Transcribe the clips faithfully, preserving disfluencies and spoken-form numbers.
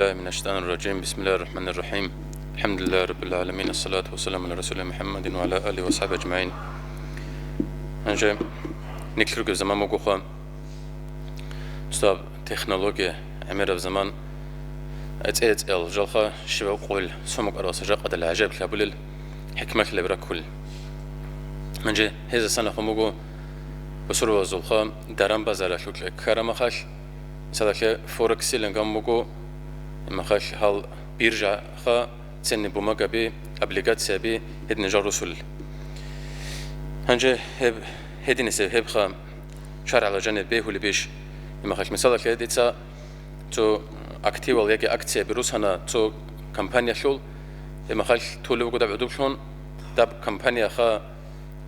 بالله من الشيطان الرجيم. بسم الله الرحمن الرحيم. الحمد لله رب العالمين. الصلاة والسلام على رسول محمد وعلى آله وصحبه أجمعين. Гьанже никлъурги заман бугоха, цо технология, гӀемераб заман, эцӀе-эцӀел жалха, щибаб къойил сомукъаралса жакъадал гӀажаиблъи гьабулел, хӀикмалъилаби раккулел. Гьанже гьезасан ахун буго бусурбабазулха даран-базаралъул ккарамахалъ, мисалалъе, Форексилан ган буго, имахалъ гьал биржаха, ценный бумагаби, облигацияби, гьедин жал русулел. Гьанже гьеб, гьединесе гьебха шаргӀалда жаниб бегьулебищ? Имахалъ, мисалалъе, дица цо активал яги акцияби русана цо компаниялъул, имахалъ толеб буго даб гӀодоблъун, даб компанияха,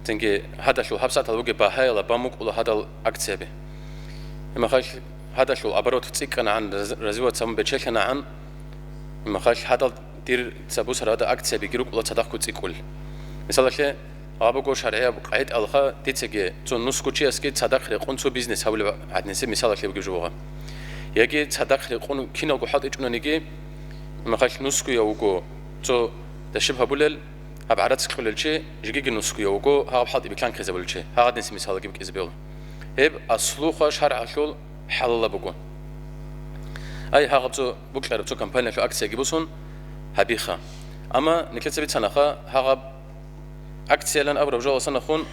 цинги гьадалъул гьабсагӀатал бугеб багьаялда бан букӀула гьадал акцияби. Имахалъ гьадалъул оборот цӀикӀкӀанагӀан, раз-, развиваться гьабун бечелъанагӀан, имахалъ гьадал дир ца бусарада акцияби рукӀула цадахъго цӀикӀкӀул. Мисалалъе, гьаб буго шаргӀияб къагӀидаялха, дицаги цо нусго чиясги цадахъ рекъон цо бизнес гьабулеб гӀадинасеб мисалалъе бугеб жо буго. Яги цадахъ рекъон киналго хӀалтӀичӀунаниги, имахалъ нусгояв вуго цо дашиб гьабулел, гьаб гӀарац кьулел чи, жигиги нусгояв вуго, гьаб хӀалтӀи биканхъизабулел чи, гьагъадинси мисалги букӀизе бегьула. Гьеб аслуха шаргӀалъул хӀалалаб буго. Ай, гьагъаб цо букӀараб цо компаниялъул акцияги босун гьабиха. Амма никеца бицанаха, гьагъаб акциялан абураб жоялдасан ахун,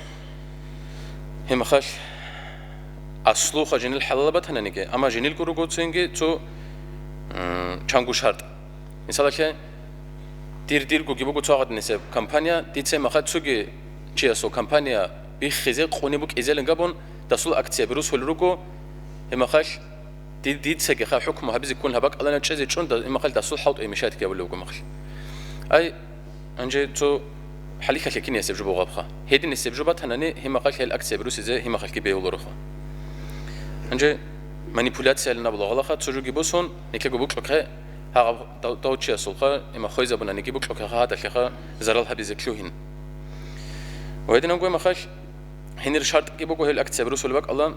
гьимахалъ аслуха жинил хӀалалаб батананиги, амма жинилго руго цинги цо, м, чанго шартӀ. Мисалалъе, дир диргоги буго цо гьагъадинисеб компания, дица гьимахалъ цоги чиясул компания биххизе къуни букӀизелин габун, дасул акцияби русулел руго, гьимахалъ ди-, дицаги ха хӀукму гьабизе ккун гьаб бакӀалда чӀезе чӀун, да-, гьимахалъ дасул хӀалтӀуе мешать ккабулеб буго гьимахалъ. Ай, гьанже цо хӀалихьалъе киниясеб жо бугебха. Гьединисеб жо батанани, гьимахалъ гьел акцияби русизе гьимахалъги бегьулароха. Гьанже манипуляциялин абула гъалаха, цо жоги босун, никего букьухъе, гьагъаб дав-, давчиясулха, има хвезабунаниги букьухъе гьадалъеха зарал гьабизе лъугьин. Ва гьединабго гьимахалъ, гьенир шартӀги буго гьел акцияби русулеб бакӀалда,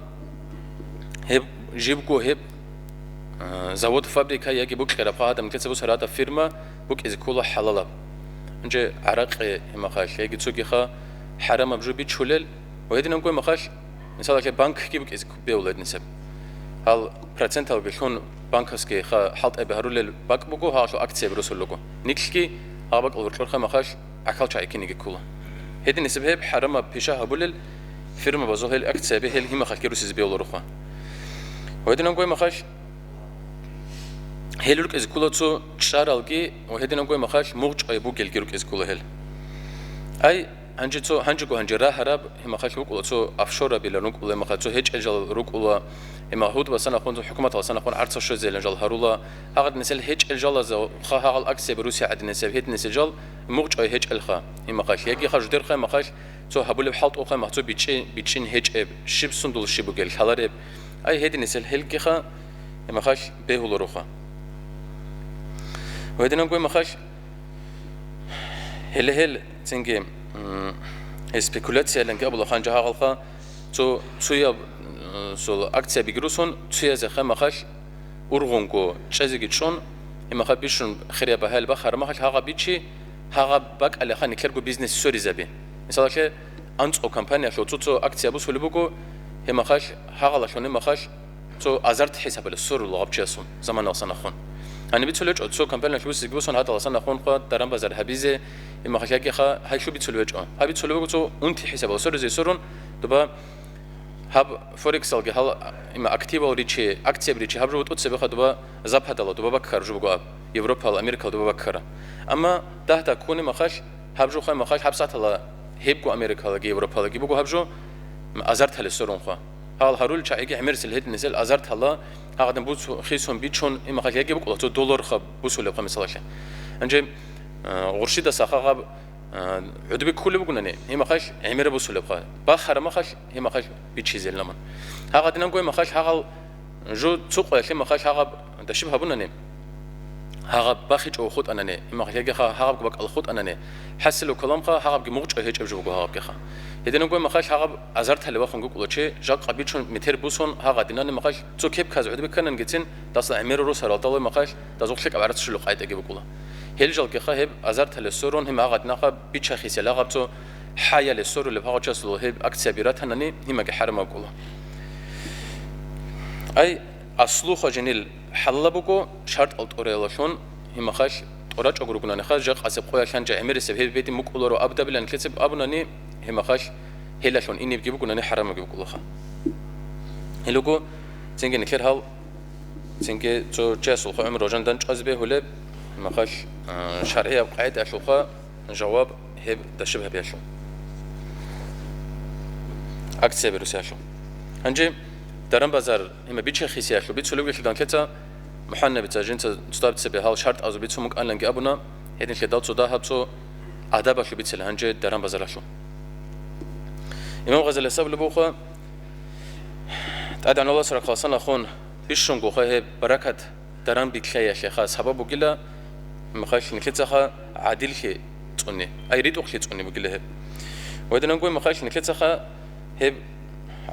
гьеб жибго гьеб, а, завод-фабрика яги букьараб гьадамлъица бусараб фирма букӀизе ккола хӀалалаб. Гьанже гӀаракъи гьимахалъ, яги цогиха хӀарамаб жо бичулел, ва гьединабго гьимахалъ, мисалалъе, банкги букӀизе ккун бегьула гьединисеб. Гьал проценталги лъун банковский ха хӀалтӀаби гьарулел бакӀ буго, гьалъул акцияби русулел руго. Никлъги гьаб бакӀал гьоркьор гьимахалъ гӀахьал чагӀи киниги ккола. Гьединисеб гьеб хӀарамаб пиша гьабулел фирмабазул гьел акцияби гьел гьимахалъги русизе бегьулароха. Ва гьединабго гьимахалъ гьел рукӀизе ккола цо чӀаралги ва гьединабго гьимахалъ мугъчӀвай бугелги рукӀизе ккола гьел. Ай, гьанже цо, гьанжего гьанже рагьараб гьимахалъ букӀула цо офшорабилан рукӀула гьимахалъ цо гьечӀел жал рукӀула, гьимахалъ гьудбасан ахун, хӀукуматалдасан ахун гӀарцал щвезелин жал гьарула, гьагъадинисел гьечӀел жалазда ха гьагъал акцияби русизе гӀадинисеб гьединисел жал мугъчӀвай гьечӀелха гьимахалъ, яги ха жудерха гьимахалъ цо гьабулеб хӀалтӀулха гьимахалъ цо бичӀчӀи-, бичӀчӀин гьечӀеб, щиб сундул щиб бугел лъалареб. Ай, гьединисел гьелги ха гьимахалъ бегьулароха. Ва гьединабго гьимахалъ гьеле гьел цинги, м, гьел спекуляцияланги абула гьанже гьагъалха, цо цояб, м, сол акциябиги русун, цоязе гьимахалъ ургъунго чӀезеги чӀун, гьимахалъ бищун хирияб багьаялъ бахъ гьарамахалъ гьагъаб бичи, гьагъаб бакӀалъеха никлъерго бизнес сверизаби. Мисалалъе, анцӀго компаниялъул цо-цо акция бусулеб буго, гьимахалъ, гьагъалалъун гьимахалъ, цо азарт хӀисабалъ сверула гьаб чиясул заманалдасан ахун. Гьаниб бицулеб гьечӀо, цо компаниялъ бусизе бусон гьадалдасан ахун хъва даран-базар гьабизе, гьимахалъ яги ха гьайлъуб бицулеб гьечӀо. Гьаб бицулеб буго цо унти хӀисабалъ сверизе сверун, доба гьаб Форексалги гьал, има, активал ричи, акцияб ричи гьаб жо бутӀуцебеха доба западала доба баккар жо буго аб, Европала, Америкала доба баккара. Амма дагь-дагь ккун гьимахалъ, гьаб жо ха гьимахалъ гьабсагӀатала гьебго Америкалаги Европалаги буго гьаб жо, м, азарталъе сверун хъва. Гьал гьарулел чагӀиги гӀемерисел гьединисел азартала, гьагъадин буц хисун бичун, гьимахалъ яги букӀула цо долларха бусулебха мисалалъе. Гьанже, а, гъурщидаса хагъаб, а, гӀодобе кколеб бугунани, гьимахалъ гӀемераб бусулебха. Бахъ гьарамахалъ гьимахалъ бичизел ламан. Гьагъадинабго гьимахалъ гьагъал жо цо къоялъ гьимахалъ гьагъаб дашиб гьабунани, гьагъаб бахичӀого хутӀанани, имахъ лъегеха гьагъабги бакӀал хутӀанани, хӀасилу каламха гьагъабги мугъчӀо гьечӀеб жо буго гьагъабгиха. Гьединанго имахъал гьагъаб азар талев вахунги кӀоло чи, жакъа бичун метер бусун гьагъадинани махъал цо кепказ гӀодобе кканангицин, дасла гӀемеру росаралдала махъал дазухъ лъикӀаб гӀарац щулеб къайдаги букӀула. Гьел жалгиха гьеб азар талесо рон гьим гьагъадинахъа бичахисе лагъаб цо хӀаяле сорулеб гьагъав часул гьеб акцияби ратанани, гьимаги хӀарамаб кӀула. Ай, аслуха жинил хӀалла буго, шартӀал тӀураялалъун, гьимахъалъ тӀурачӀого ругонаниха, жакъасеб къоялъ гьанже гӀемерисеб гьеб бедин букӀуларо абдабилан нилъецеб абунани, гьимахъалъ гьелалъун инебги бугонани хӀарамабги букӀулаха. Гьелуго цинги нилъер гьал, цинги цо чиясулха гӀумру жандан чӀвазе бегьулеб, гьимахъалъ, а, шаргӀияб къагӀидалъулха жаваб гьеб дашиб гьабиялъул. Акция берусиялъул. Гьанже даран-базар гьима бичахисиялъул бицулеб гьелъул данлъеца, МухӀаммадица жинца цоцаб цебе гьал шартӀазул бицун букӀаниланги абуна, гьединлъидал цо дагьаб цо адабалъул бицела гьанже даран-базаралъул. Имам Гъазалияс абулеб буха, ТӀадегӀан Аллагьас рахъаласан ахун бищунгоха гьеб баракат даран бихьаялъеха сабаб бугила, мухъалъ нилъецаха гӀадиллъи цӀуни, ай ритӀухълъи цӀуни бугила гьеб. Гьединанго мухъалъ нилъецаха гьеб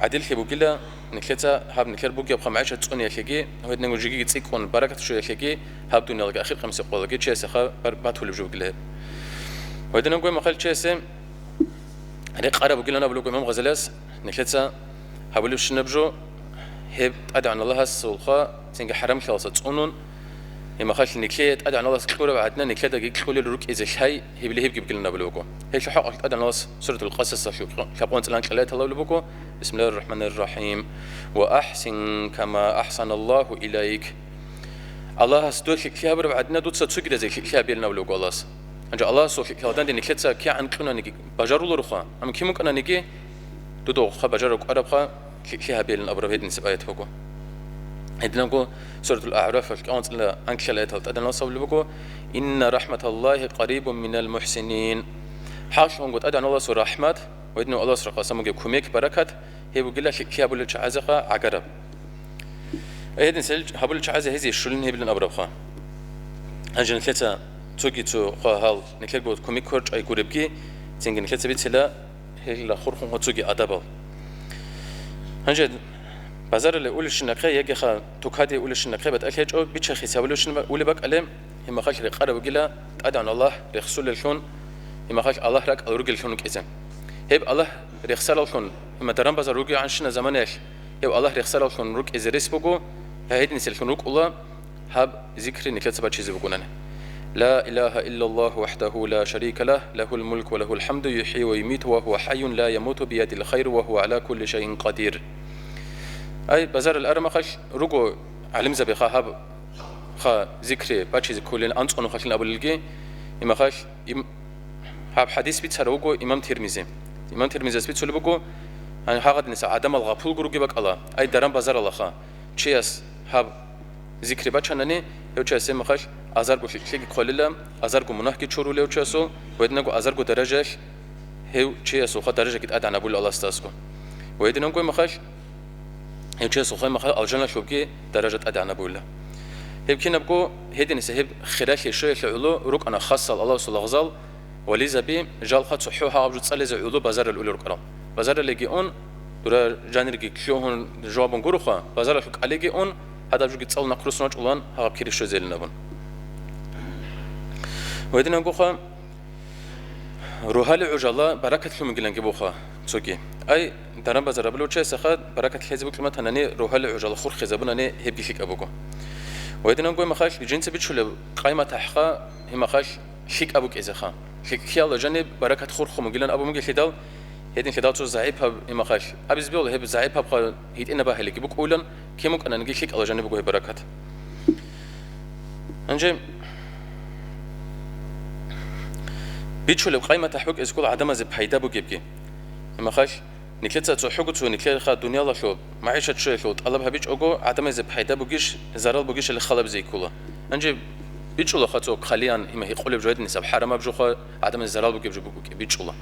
гӀадиллъи бугила, нилъеца гьаб нилъер бугебха магӀишат цӀуниялъеги, гьединанго жигиги цӀикӀкӀун баракат щвеялъеги гьаб дуниялги ахир къимси къоялги чиясеха бар-, батулеб жо бугила гьеб. Гьединанго мухъалъ чиясе рекъараб бугилан абулеб буго Имам Гъазалияс, нилъеца гьабулебщинаб жо, гьеб ТӀадегӀан Аллагьасулха цинги хӀарамлъиялдаса цӀунун, гьимахалъ нилъее ТӀадегӀан Аллагьас кьураб гӀадина нилъедаги кьулел рукӀизе лъай гьебли гьебги бугилан абулеб буго. Гьелъул хӀакъалъулъ ТӀадегӀан Аллагьас Суратул Къасасалъул лъабкъоялда анкьила аяталда абулеб буго: «Бисмиллагьир рахӀманир рахӀим. Ва ахӀсин кама ахӀсаналлагьу илайк». Аллагьас дое лъикӀлъи гьабураб гӀадина дуца цогидазе лъикӀлъи гьабеян абулеб буго Аллагьас. Гьанже Аллагьасул лъикӀлъи гьалдани нилъеца кигӀан кьунаниги бажаруларухъа, амма кин букӀананиги, дуда гъохъа бажараб кӀварабха лъикӀлъи гьабеян абураб гьединцеб аят буго. Гьединабго Суратул АгӀрафалъ кӀаланцӀила анкьила аяталда ТӀадегӀан Аллагьас абулеб буго: «Инна рахӀматаллагьи къарибун минал мухӀсинин». ХӀакълъунго ТӀадегӀан Аллагьасул рахӀмат ва гьединав Аллагьас рахъалъ самуге кумек, баракат, гьеб бугила лъикӀлъи гьабулел чагӀазеха гӀагараб. Гьедин сел гьабулел чагӀазе гьезие щулин гьебилан абурабха. Гьанже нилъеца цоги цо хва гьал нилъерго кумек ккорчӀай гуребги, цинги нилъеца бицела гьелла хурхун хва цоги адабал. Гьанже базарале улевщинахъе, ягеха тукаде улевщинахъе батӀалъи гьечӀо, бичахисе гьабулевщин ба-, улеб бакӀале, гьимахалъ рекъараб бугила ТӀадегӀан Аллагь рехсулеллъун, гьимахалъ Аллагь ракӀал ругеллъун рукӀизе. Гьеб Аллагь рехсараллъун, гьима даран-базар ругегӀанщина заманаялъ, гьев Аллагь рехсараллъун рукӀизе рес буго, гьединселлъун рукӀула гьаб зикри нилъеца бачизе бугонани. Ла илагьа иллаллагьу вахӀдагьу ла шарика лагь, лагьул мулк ва лагьул хӀамду, юхӀйи ва юмиту ва гьува хӀайюн ла ямуту, биядил хайру ва гьува гӀала кулли шайин къадир. Ай, базарал арамахалъ руго гӀалимзабиха гьаб ха зикри бачизе кколин анцӀго нухалъин абулелги, имахалъ им-, гьаб хӀадис бицарав вуго имам Тирмизи. Имам Тирмизияс бицулеб буго, гьагъадиниса гӀадамал гъапулго ругеб бакӀала, ай даран-базаралаха, чияс гьаб зикри бачанани, гьев чиясе махалъ азарго лъикӀлъиги кколила, азарго мунагьги чурулев чиясул, ва гьединабго азарго даражаялъ гьев чиясулха даражаги тӀадегӀан абулел Аллагьасдасго. Ва гьединабго махалъ гьев чиясулха махалъ алжаналъубги даража тӀадегӀан абула. Гьеб кинабго гьединиса гьеб хиралъи щоялъе гӀоло рукӀана хасал Аллагьасул лагъзал, вализаби, жалха цохӀо гьаб жо цӀализе гӀоло базаралъ улел рукӀарал. Базаралеги ун, дура жанирги лъугьун жавабун гуроха, базаралъул кӀалиги ун, гьадаб жоги цӀал нахъруссун вачӀулан гьаб кири щвезелин абун. Гьединабгоха, рогьали гӀужала баракат лъумигиланги буха цоги. Ай, даран-базар абулев чиясаха баракат лъезе букӀиматанани, рогьали гӀужала хурхизабунани гьебги лъикӀаб буго. Гьединабго махалъ жинца бичулеб къайматахӀха, гьимахалъ лъикӀаб букӀизеха. ЛъикӀлъиялда жаниб баракат хурхун бугилан абун бугелъидал, гьединлъидал цо загӀипаб имахалъ абизе бегьула, гьеб загӀипабха гьитӀинаб багьилиги букӀулан, кин букӀананиги лъикӀалда жаниб буго гьеб баракат. Гьанже бичулеб къайматахӀ букӀизе ккола гӀадамазе пайда бугебги. Имахалъ Нилъеца цохӀого цо нилъеха дуниялалъул магӀишат щвеялъул тӀалаб гьабичӀого, гӀадамазе пайда бугищ, зарал бугищали халабизе ккола. Гьанже бичӀчӀулаха цо хъалиян, има гьикъулеб жо гьединисаб хӀарамаб жоха, гӀадамазе зарал бугеб жо бугебги бичӀчӀула.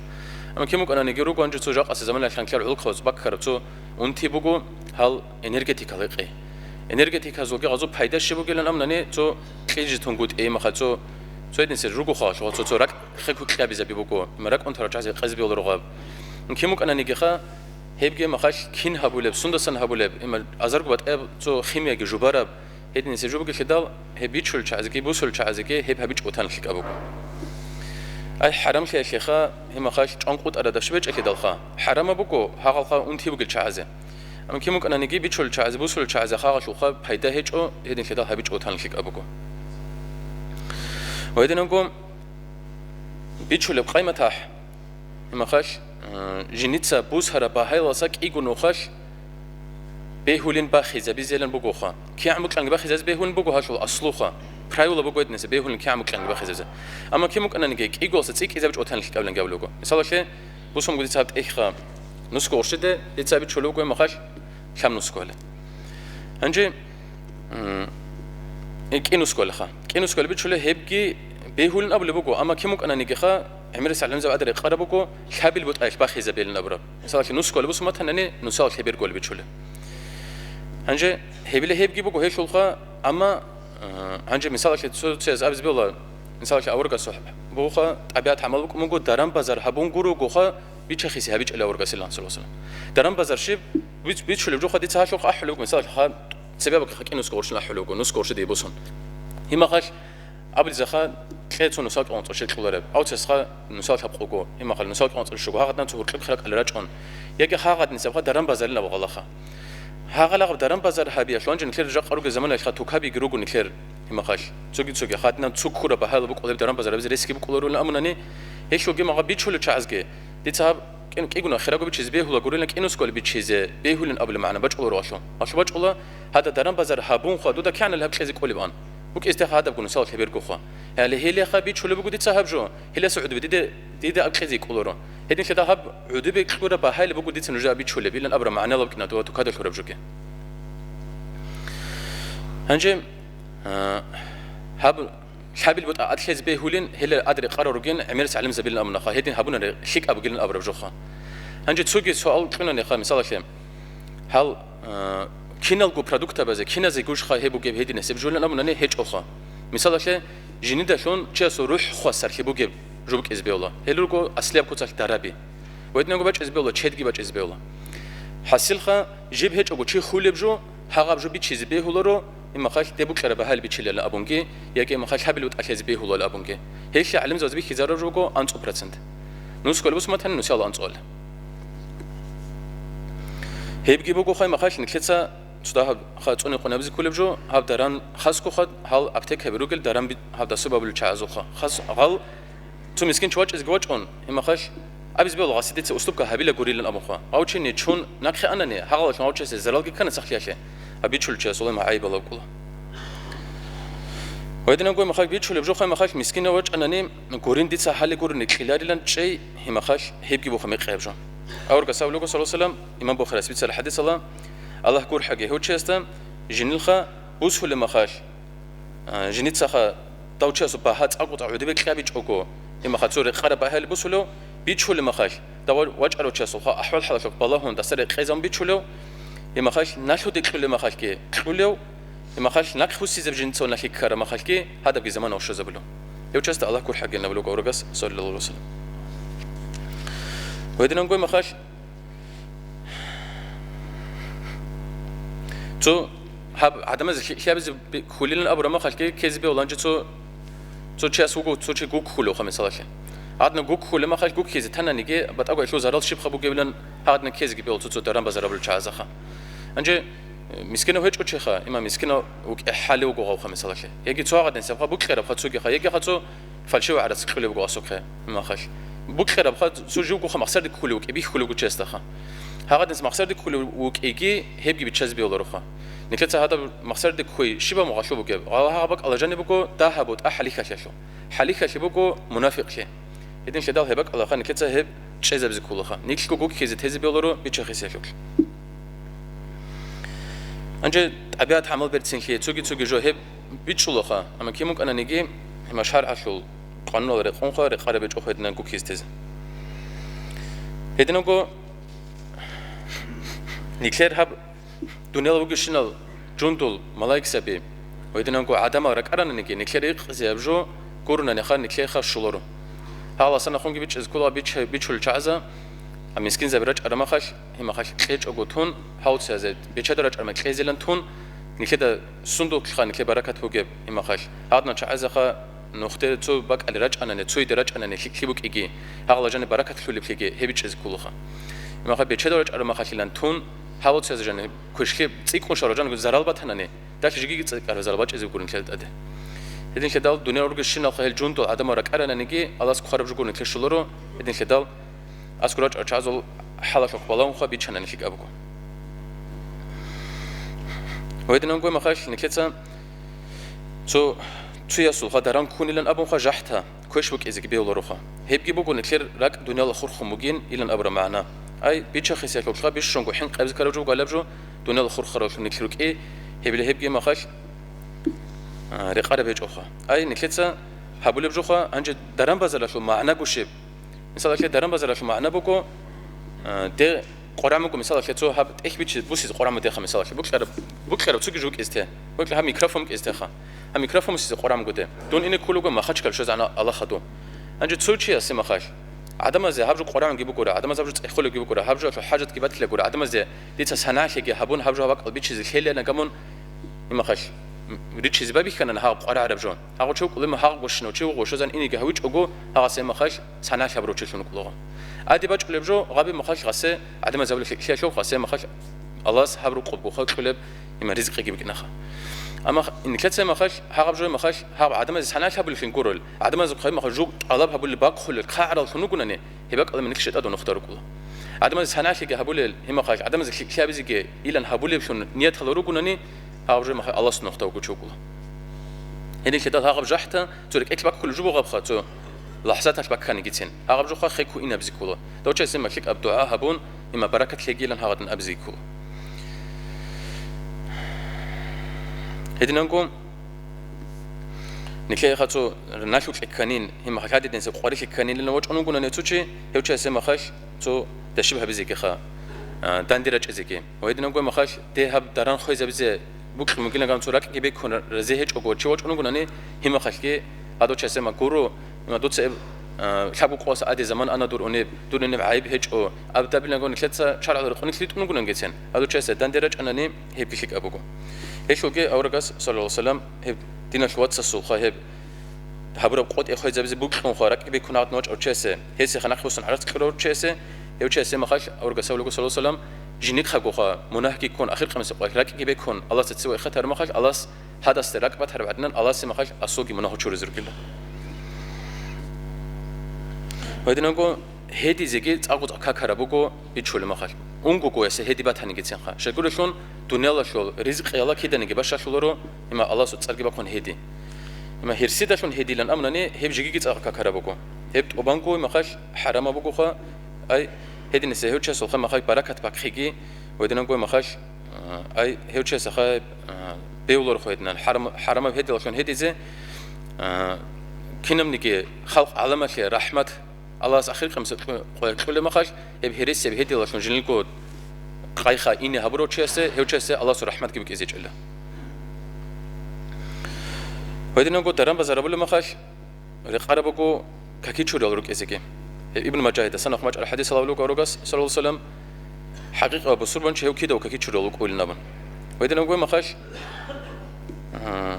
Амма кин букӀананиги руго гьанже цо жакъасеб заманаялъ анкьиял гӀолохъабаз баккараб цо унти буго, гьал энергетикал гьекъей. Энергетиказулги гъазул пайда щиб бугилан амнани, цо кьижи тунгутӀе имаха, цо, цо гьединсер руго халалъугъа, цо, цо ракӀ хъекукьабизаби буго, има ракӀун тарав чагӀазе къезби гьоло ругъаб. Кин букӀананигиха, гьебги имахалъ кин гьабулеб, сундасан гьабулеб, има азарго батӀаяб цо химияги жубараб, гьединсер жубугелъидал, гьеб бичулел чагӀазеги, бусулел чагӀазеги гьеб гьабичӀо бутан лъикӀаб буго. Ай, хӀарамлъиялъеха, гьимахалъ чӀванкъутӀарада щибечӀелъидалха, хӀарамаб буго гьагъалха унти бугел чагӀазе. Амма кин букӀананиги, бичулел чагӀазе, бусулел чагӀазе хагъалъулха пайда гьечӀо, гьединлъидал гьабичӀо бутан лъикӀаб буго. Ва гьединабго бичулеб къайматахӀ, гьимахалъ, э, жиница бусараб багьайласа кӀиго нухалъ бегьулин бахизабизелан бугоха. КигӀан букьанги бахизабизе бегьулин буго гьалъул аслуха. Правила буго гьединаса бегьулин кигӀан букьанги бахизабизе. Амма кин букӀананиги, кӀигоялъа цӀикӀкӀизабичӀо бутан лъикӀабилан гьабулеб буго. Мисалалъе, бусун буго дица гьаб тӀехьха нусго къуршиде, дица бичулеб буго, гьимахалъ, лъаб нусгоялъ. Гьанже, м, э, кӀи нусгоялъха. КӀи нусгоялъ бичулеб гьебги бегьулин абулеб буго, амма кин букӀананигиха, гӀемерисел гӀалимзаб гӀадар рекъараб буго, лъабил бутӀаялъ бахизабилин абураб. Мисалалъе, нусгоялъ бусун батанани, нусал лъеберголъ бичулеб. Гьанже гьебила гьебги буго гьелъулха, амма, э, гьанже мисалалъе цо-, цояз абизе бегьула, мисалалъе, аварагасул бугоха, тӀабигӀат гӀамал букӀун буго, даран-базар гьабун гуро гуха, бичахиси гьабичӀила аварагасилан, саллаллагьу гӀалайгьи ва саллам. Даран-базар щиб, бич-, бичулеб жуха дица гьалъухъ ахӀулеб буго, мисалалъе, ха-, цебе абаги ха кӀи нусго къуршин ахӀулеб буго, нусго къуршиде бусун. Гьимахалъ, абулезаха, кье цо нусал кӀанцӀо щекьулареб, авцесха нусал лъабкъого, гьимахалъ нусал кӀанцӀо щуго, гьагъадна цо гьуркьиб хиракӀалда рачӀун, яги гьагъадинцабха даран-базарилан абу гъалаха. Гьагъалагъаб даран-базар гьабиялъул гьанже нилъер жакъа ругел заманаялъха тукабиги руго нилъер, гьимахалъ. Цоги-цоги гьадинаб цо ккураб багьаялъул букӀулеб даран-базар гьабизе ресги букӀуларулин амунани, гьелъулги магъа бичулел чагӀазги, дица гьаб кӀи-, кӀигуна хирагу бичизе бегьула гурилан, кӀи нусгоялъ бичизе бегьулин абулеб магӀна бачӀуларо гьалъул. Гьалъул бачӀула, гьада даран-базар гьабунха, дуда кигӀанал гьаб кьезе кӀолебан. БукӀистеха гьадабго нусал лъебергоха. Гьале гьелеха бичулеб буго дица гьаб жо, гьеласа гӀодобе диде, дида аб кьезе кӀоларо. Гьединлъидал гьаб гӀодобе кьураб багьаялъ буго дица нужда аб бичулеб, илан абураб магӀналъ букӀина дова тукада лъураб жоги. Гьанже, а, гьаб лъабил бутӀа атлъезе бегьулин, гьеле адре къарал ругин гӀемерис гӀалимзабилан абунаха, гьедин гьабунаре лъикӀаб бугилан абураб жоха. Гьанже цоги суал кьунаниха, мисалалъе, гьал, а, киналго продуктабазе, киназе гушха гьеб бугеб гьединасеб жулан абунани гьечӀоха. Мисалалъе, жинидалъун чиясул рухӀ хвасарлъи бугеб жуб кӀизе бегьула. Гьел руго аслияб куцалъ дараби. Ва гьединго бачӀизе бегьула, чедги бачӀизе бегьула. ХӀасилха, жиб гьечӀого чи хулеб жо, гьагъаб жо бичизе бегьуларо, имахалъ деб букьараб багьал бичилала абунги, яги имахалъ гьабил бутӀалъизе бегьулала абунги. Гьелъи гӀалимзабаз бихьизараб жо буго анцӀу процент. Нусгоялъ бусматани нусал анцӀуал. Гьебги буго хай махалъ нилъеца цо дагьаб ха цӀуни къунабизе кколеб жо, гьаб даран хасго хад, гьал аптекаби ругел даран би-, гьаб дасу бабулел чагӀазулха. Хас гъал Цо мискин чувачӀезги вачӀун, гьимахалъ, абиз бегьула гъаси дица услугка гьабила гурилан абунха. Гъав чи нечун нахъе анани, гьагъалалъун гъав чиясе заралги ккана сахлъиялъе, гьаб бичулев чияс улай гӀайиб гьабулеб ккола. Гьединабго гьимахалъ бичулеб жо хай махалъ мискинав вачӀанани, гурин дица гьале гурони кьеларилан чӀей, гьимахалъ гьебги буха мекъияб жо. Аварагас абулего, саллаллагьу гӀалайгьи ва саллам, имам Бухарияс бицараб хӀадисалда, Аллагь гурхӀаги гьев чиясда, жинилха бусулеб махалъ, А, жиницаха дав чиясул багьа цӀакъ-цӀакъ гӀодобе кьабичӀого, гьимаха цо рекъараб багьаялъ бусулев, бичулеб махалъ, дав вачӀарав чиясулха ахӀвал-хӀалалъухъ балагьун даса рекъезабун бичулев, гьимахалъ налъуде кьулеб махалъги кьулев, гьимахалъ нахъ хьусизаб жинца налъи ккараб махалъги гьадабги замана ушазабулев. Гьев часто Аллагь гурхӀагилан абулев аварагас, саллаллагьу гӀалайгьи ва саллам. Гьединабго гьимахалъ, Цо гьаб гӀадамаз лъи-, лъиябизе би-, хьулилан абураб махалъги ккезе бегьуланчи цо, цо чияс вуго, цо чи гуккулевха, мисалалъе. Гьадна гуккулеб махалъ гуккизе тананиги, батӀаго гьелъул зарал щибха бугебилан гьадна ккезеги бегьул цо-цо даран-базарабулел чагӀазаха. Гьанже, э, мискинав гьечӀо чеха, иман мискинав вукӀе хӀалев вуго гъавха, мисалалъе. Яги цо гьагъадинсабха букьарабха цоги ха, яги ха цо фальшивый гӀарац кьулеб буго асухъе, имахалъ. Букьарабха, цо живгоха махсарде ккулев вукӀи, бихьулев вуго чиясдаха. Гьагъадинс махсарде ккулев вукӀиги, гьебги биччазе бегьулароха. Нилъеца гьадаб махсарде кквей щибаб мугъалъуб бугеб? Гъала гьагъаб бакӀалда жаниб буго дагьаб бутӀа хӀалихьалъалъул. ХӀалихьалъи буго мунафикълъи. Гьединлъидал гьеб бакӀалаха нилъеца гьеб чӀезабизе кколаха. Нилъго гуккизе тезе бегьуларо бичахисиялъулъ. Гьанже тӀабигӀат гӀамал берцинлъи, цоги-цоги жо гьеб бичӀчӀулаха, амма кин букӀананиги, гьимаш шаргӀалъул къануналда рекъонха, рекъараб гьечӀо гьединан гуккизе тезе. Гьединабго нилъер гьаб дунияла вугевщинал Жундул малаикзаби ва гьединанго гӀадамал ракӀарананиги, нилъер ризкъияб жо гуронаниха, нилъеха щоларо. Гьаласанахунги бичӀчӀизе ккола бич-, бичулел чагӀаза, а мискинзаби рачӀараб махалъ, гьеб махалъ кьечӀого тун, гьав цоязе бечедал рачӀараб махалъ кьезилан тун, нилъеда сундулъха нилъер баракат бугеб гьеб махалъ. Гьадинал чагӀазаха нухде цо бакӀалде рачӀанани, цояде рачӀанани лъикӀлъи букӀиги, гьагъала жаниб баракат лъолеблъиги гьеб бичӀчӀизе кколаха. Гьеб махалъ бечедал рачӀараб махалъилан тун, гьав цоязе жаниб квешлъи цӀикӀкӀун щварал жаниб зарал батанани, далъ жеги цӀикӀкӀараб зарал бачӀизе гурони нилъер тӀаде. Гьединлъидал дуниял ругелщиналха гьел жундул гӀадамал ракӀарананиги, Аллагьас хъвараб жо гурони нилъер щоларо, гьединлъидал аскӀор рачӀарал чагӀазул хӀалалъухъ балагьунха бичанани лъикӀаб буго. Ва гьединанго махалъ нилъеца цо, цоясулха даран ккунилан абунха жахӀта, квеш букӀизеги бегьулароха. Гьебги буго нилъер ракӀ дунияла хурхун бугин илан абураб магӀна. Ай, бичахъесиялъулха бищунго хӀинкъабизе ккараб жо буго гьалаб жо, дунияла хурхаралъун нилъ рукӀи, гьебила гьебги махалъ, а, рекъараб гьечӀоха. Ай, нилъеца гьабулеб жоха, гьанже даран-базаралъул магӀна гушеб. Мисалалъе, даран-базаралъул магӀна буго, а, де къварагӀмуго, мисалалъе, цо гьаб тӀехь бичи-, бусизе къварагӀму деха, мисалалъе, букьараб, букьараб цоги жо букӀизе те. Букьа-, гьаб микрофон букӀизе теха. Гьаб микрофон бусизе къварагӀмуго де. Дун ине кколего Махачкал щвезегӀан Аллагь хадув. Гьанже цо чиясе махалъ, гӀадамазе гьаб жо къварагӀунги букӀура, гӀадамаз гьаб жо цӀехолебги букӀура, гьаб жоялъул хӀажатги батилеб гура, гӀадамазде дица санагӀлъиги гьабун, гьаб жо гьаб бакӀал бичизе лъелилан гамун, имахалъ, м, ричизе байбихьанана гьаб къварагӀараб жо. Гьагъо чи вукӀулеб гьагъго щинав чи вуго, щвезан инеги гьавичӀого, гьагъас имахалъ санагӀлъи гьабурав чилъун вукӀулаго. Аде бачӀулеб жо, гъаби махалъ гъасе, гӀадамаз гьабулеб лъикӀлъиялъул гъасе махалъ Аллагьас гьаб рукъуб буха кьулеб, има, ризкъиги букӀинаха. Амма х-, нилъеца махалъ, гьагъаб жо махалъ, гьаб гӀадамазе санагӀлъи гьабулеблъин гурел, гӀадамазухъа махалъ жуг тӀалаб гьабулел бахъулел хъагӀараллъун вугунани, гьеб бакӀалда нилъ шайтӀадул нухда рукӀула. ГӀадамазе санагӀлъиги гьабулел, гьеб махалъ гӀадамазе лъикӀлъи гьабизеги илан гьабулеблъун нияталда ругунани, гьагъаб жо махалъ Аллагьас нухда вугев чи вукӀула. Гьединлъидал гьагъаб жахӀта цо рекӀелъ баккулеб жо буго гьабха, цо лахӀзаталъ бакканиги цин. Гьагъаб жоха хъе ккун инабизе ккола. Дов чиясе лъикӀаб дугӀа гьабун, има баракат лъегилан гьагъадин абизе ккола. Гьединанго нилъеха цо налъукье кканин, гьимахалъ гьадидинса къварилъи кканилан вачӀун вугунани цо чи, гьев чиясе махалъ цо дашиб гьабизегиха, а, данде рачӀизеги. Ва гьединанго махалъ дей гьаб даран хвезабизе букьун бугилан ган цо ракӀги бекун разе гьечӀого чи вачӀун вугунани, гьимахалъги гьадов чиясе ма гуро, Има дуца эб, а, лъабго къоса аде заман ана дур унеб, дур инеб гӀайиб гьечӀо, аб дабиланго нилъеца шаргӀал рекъонилъ ритӀун вугунангицин, гьадур чиясе данде рачӀанани гьебги лъикӀаб буго. Гьелъулги аварагас, саллаллагьу гӀалайгьи ва саллам, гьеб диналъ вацасулха гьеб гьабураб къотӀи хвезабизе букьунха ракӀги бекун гьадин вачӀав чиясе, гьесеха нахъе босун гӀарац кьурав чиясе, гьев чиясе махалъ аварагас абулего, саллаллагьу гӀалайгьи ва саллам, жиникъагоха мунагьги ккун, ахир къамиса къвалъ ракӀги бекун, Аллагьасда цеве хатар махалъ, Аллагьас гьадасда ракӀ батараб гӀадинан Аллагьасе махалъ асулги мунагь гьучуризе ругила. Гьединанго гьедизеги цӀакъ-цӀакъ какараб буго бичулеб махалъ. Унгого ясе гьеди батанигицинха. Щайгурелъул дуниялалъул ризкъиялда киданиги бащалъуларо, има Аллагьасул цӀарги бахъун гьеди. Има гьирсидалъун гьедилан абунани, гьеб жигиги цӀакъ какараб буго. Гьеб тӀубанго махалъ хӀарамаб бугоха, ай, гьединасе гьев чиясулха махалъ баракат бахъиги, гьединанго махалъ А, ай, гьев чиясаха, а, бегьуларохъо гьединан, хӀарам-, хӀарамаб гьедилалъун гьедизе, а, кинабниги халкъ гӀаламалъе рахӀмат Аллагьас ахир къемсеб кьу-, къоялъ кьулеб махалъ, гьеб гьересияб гьедилалъун жиндирго къайха ине гьабурав чиясе, гьев чиясе Аллагьасул рахӀматги букӀизечӀила. Гьединанго даран-базар гьабулеб махалъ, рекъараб буго какичурал рукӀизеги. Гьеб Ибн Мажагьидасан ахмачӀал хӀадис гьалав руго аварагас, саллаллагьу гӀалайгьи ва саллам, хӀакъикъа бусурбанчи гьев кидав какичурал вукӀулин абун. Гьединаб гуй махалъ, а,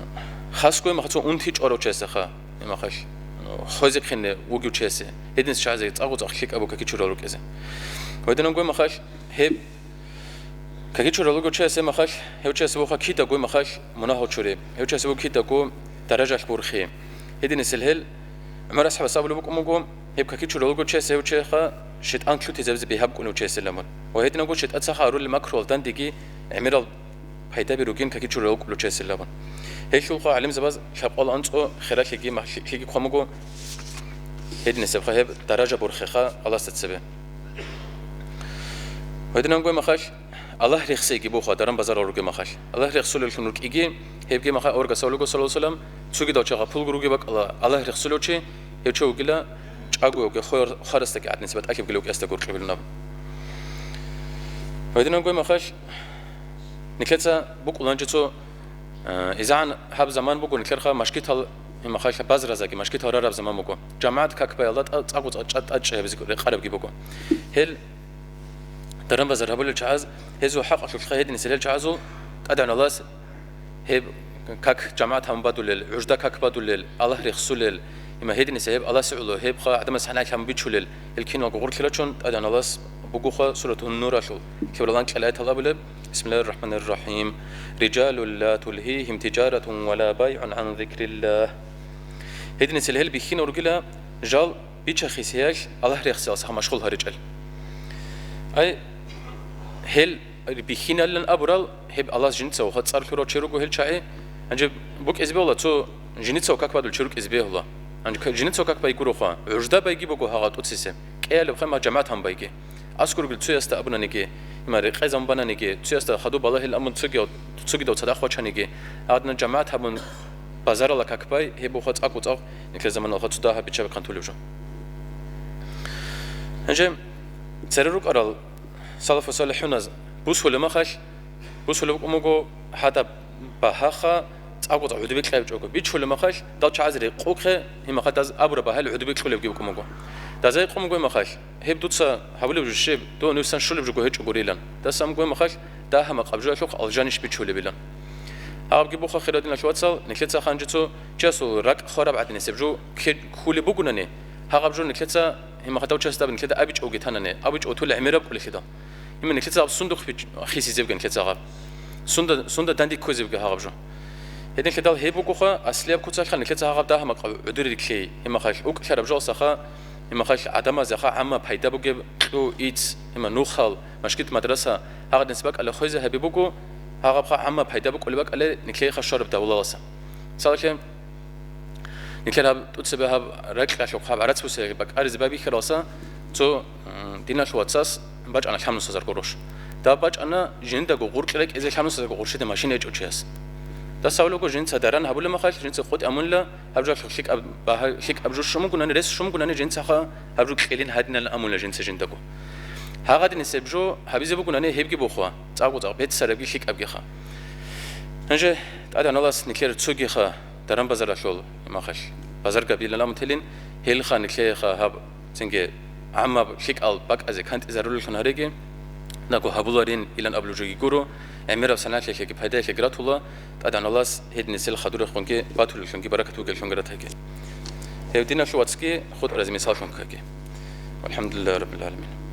хас гуй махалъ цо унти чӀварав чиясаха, гьеб махалъ, а, хвезехъине вугев чиясе, гьединс чагӀазе цӀакъу-цӀакъ лъикӀаб буго какичурал рукӀизе. Гьединаб гуй махалъ гьеб Какичурал вуго чиясе махалъ, гьев чиясе вуха кидаго махалъ мунагь гьучури, гьев чиясе вуго кидаго даражалъ борхи. Гьединисел гьел ГӀумар асхӀабас абулеб букӀун буго, гьеб какичурал вуго чиясе гьев чияха шайтӀан лъутизабизе бигьа букӀунев чиясилан. Ва гьединабго шайтӀацаха гьарулел макруялдандеги гӀемерал пайдаби ругин какичурал вукӀулев чиясилан. Гьелъулха гӀалимзабаз лъабкъоялда анцӀго хералъиги махлъиги хъван буго, гьединисебха гьеб даража борхиха Аллагьасда цебе. Гьединабго махалъ, Аллагь рехсейги буха, даран-базарал ругеб махалъ. Аллагь рехсулеллъун рукӀиги, гьебги махалъ аварагас абулего, саллаллагьу гӀалайгьи ва саллам, цогидал чагӀа пулгу ругеб бакӀалда Аллагь рехсулев чи, гьев чи вугила чӀаго вугев хвар-, хварасдаги гӀадинаб батӀалъи бугила вукӀиндасда гуркьибилан абун. Гьединабго махалъ, Нилъеца букӀуланчи цо, э, изагӀан гьаб заман буго, нилъерха машгитал, имахалъа базразаги, машгитал рараб заман буго. ЖамагӀат как баялда тӀа-, цӀакъу цӀа-, чӀа-, тӀачӀи гьабизе рекъарабги буго. Гьел даран-базар гьабулел чагӀаз, гьезул хӀакъалъулъха гьединисел гьел чагӀазул ТӀадегӀан Аллагьас гьеб как жамагӀат гьабун бадулел, гӀужда как бадулел, Аллагь рехсулел, има гьединиса гьеб Аллагьасе гӀоло, гьебха гӀадамаз хӀанай лъан бичулел, гьел киналго гъорлъи рачун, ТӀадегӀан Аллагьас бугоха Суратун Нуралъул кибралан кьела аятал абулеб, بسم الله الرحمن الرحيم. رجال لا تلهيهم تجارة ولا بيع عن ذكر الله. Гьединисел гьел бихьина ургила жал бича-хисиялъ Аллагь рехсиялсаха машгъул гьаричӀел. Ай, гьел бихьиналилан абурал, гьеб Аллагьас жинцаго цӀар лъурав чи руго гьел чагӀи. Гьанже букӀизе бегьула цо жинцаго как бадул чи рукӀизе бегьула. Гьанже к-, жинцаго как бай гуроха, гӀужда байги буго гьагъа тӀуцесеб, кӀиялеб хъема жамагӀат гьабун байги. АскӀоргил цоясда абунаниги, има рекъезабун бананиги, цоясда хадуб балагьил абун цогияв-, цогидав цадахъ вачаниги, гьадинан жамагӀат гьабун базарала как бай, гьеб буха цӀакъу-цӀакъ нилъер заманалъ цо дагьаб биччабихъан тулеб жо. Гьанже цере рукӀарал салафу салихӀуназ бусулеб махалъ, бусулеб букӀун буго гьадаб багьаха цӀакъу-цӀакъ гӀодобе кьабичӀого. Бичулеб махалъ, дал чагӀазе рекъухъе, гьимахалъ даз абураб багьаялъ гӀодобе кьулебги букӀун буго. Дазай къун буго гьимахалъ, гьеб дуца гьабулеб жо щиб, дун гьебсан щулеб жого гьечӀого рилан. Дасан буго гьимахалъ, дагьа-макъаб жоялъухъ алжанищ бичулебилан. Гьабги буха, хирал диналъул вацал, нилъеца ханжецо чиясул ракӀ хвараб гӀадинисеб жо кке-, ккулеб бугунани, гьагъаб жо нилъеца гьимахалъ дав чиясда нилъеда абичӀого танани, абичӀого тула гӀемераб кӀулелъидал. Иман нилъеца гьаб сундухъ бич-, хисизебги нилъеца гьаб. Сунда, сунда данде кквезебги гьагъаб жо. Гьединлъидал гьеб бугоха, аслияб куцалъха нилъеца гьагъаб дагьа-макъаб гӀодоре рилълъей, гьимахалъ укӀлъараб жоялсаха, гьимахалъ гӀадамазеха гӀамма пайда бугеб кьу, ицц, гьима нухал, машгит, мадраса, гьагъадинс бакӀалда хвезе гьаби буго, гьагъабха гӀамма пайда букӀулеб бакӀалде нилъееха щвараб давулаласа. Мисалалъе, нилъер гьаб тӀуцебе гьаб ракьалъухъ гьаб гӀарац бусе бакӀаризе байбихьаралса, цо, м, диналъул вацас бачӀана лъабнусазарго гъурущ. Даб бачӀана жиндаго гъуркьи рекӀизе лъабнусазарго гъурщида машина гьечӀо чияс. Даса гьавулаго жинца даран гьабулеб махалъ, жинца къотӀи амунила, гьаб жо лъикӀаб багьа-, лъикӀаб жо щун бугунани, рес щун бугунани, жинцаха гьаб жо кьелин гьадинал амула жинца жиндаго. Гьагъадинисеб жо гьабизе бугунани гьебги бухъуа, цӀакъу-цӀакъ беццарабги лъикӀабгиха. Гьанже ТӀадегӀан Аллагьас нилъер цогиха даран-базаралъул имахалъ базар габилан амутелин, гьелха нилъееха гьаб цинги гӀаммаб лъикӀал бакӀазе кантӀизарулеллъун гьареги, наго гьабуларин илан абулеб жоги гуро, гӀемераб саналъиялъеги пайдаялъеги ратула, ТӀадегӀан Аллагьас гьединисел хадурехунги батулеллъунги баракат бугеллъунги ратаги. Гьев диналъул вацги хутӀаразе мисаллъун ккаги. Валхамдулиллагьи раббил гӀаламин.